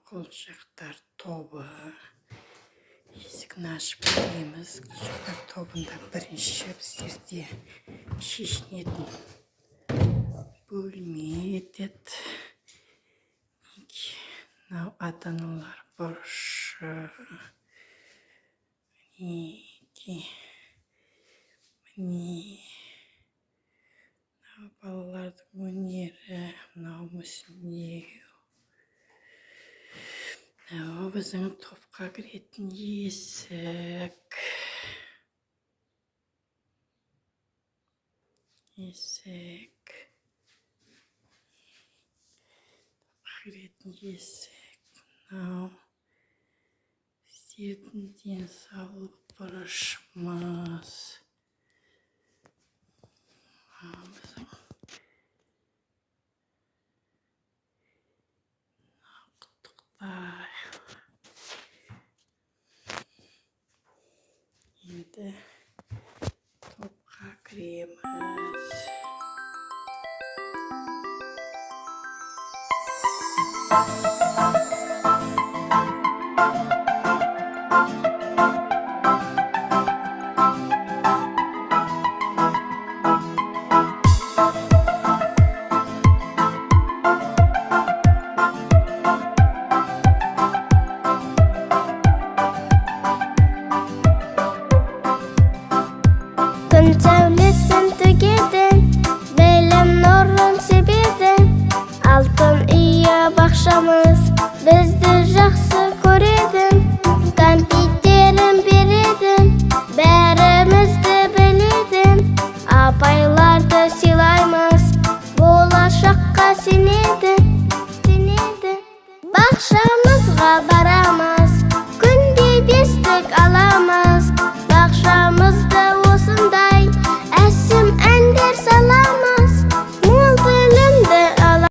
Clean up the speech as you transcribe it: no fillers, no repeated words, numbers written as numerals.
Құлыншақтар тобы. Есігін ашып кіреміз. Құлыншақтар тобында бірінші біздерде шешінетін бөлме етеді. Мынау ата-аналар бұрышы. Мінекей, міне, мынау балалардың өнері, мынау мүсіндеу. Мынау біздің топқа кіретін есік. Есік. Топқа кіретін есік. Мынау біздердің денсаулық бұрышымыз. Мынау біздің құттықтай. Енді топқа кіреміз. Күн сәулесін төгеді, білім нұрын себеді. Алтын үйі бақшамыз бізді жақсы көреді. Кәмпиттерін береді, бәрімізді біледі. Апайларды сыйлаймыз, болашаққа сенеді, сенеді. Бақшамызға барамыз, күнде бестік аламыз.